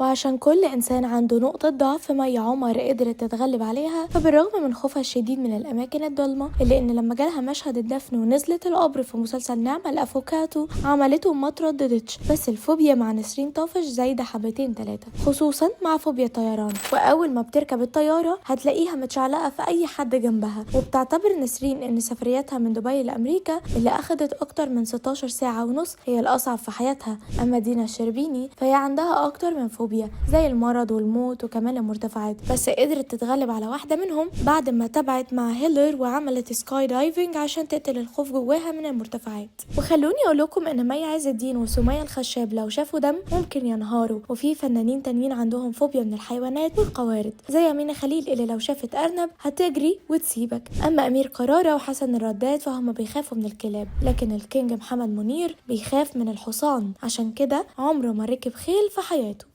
وعشان كل إنسان عنده نقطة ضعف مي عمر قدرت تتغلب عليها، فبالرغم من خوفها الشديد من الأماكن الضلمة، إلا إن لما جالها مشهد الدفن ونزلت القبر في مسلسل نعمة الأفوكاتو عملته ما ترددتش. بس الفوبيا مع نسرين طافش زايدة حبتين تلاتة، خصوصا مع فوبيا الطيران، وأول ما بتركب الطيارة هتلاقيها متشعلقة في أي حد جنبها. وبتعتبر نسرين إن سفريتها من دبي لأمريكا اللي أخدت أكتر من 16 ساعة ونص هي الأصعب في حياتها. أما دينا الشربيني فهي عندها أكتر من فوبيا زي المرض والموت وكمان المرتفعات، بس قدرت تتغلب على واحدة منهم بعد ما تبعت مع هيلر وعملت skydiving عشان تقتل الخوف جواها من المرتفعات. وخلوني اقول لكم ان مي عز الدين وسمية الخشاب لو شافوا دم ممكن ينهاروا. وفي فنانين تانيين عندهم فوبيا من الحيوانات والقوارض زي أمينة خليل اللي لو شافت أرنب هتجري وتسيبك. أما أمير كرارة وحسن الرداد فهم بيخافوا من الكلاب، لكن الكينج محمد منير بيخاف من الحصان، عشان كده عمره ما ركب خيل في حياته.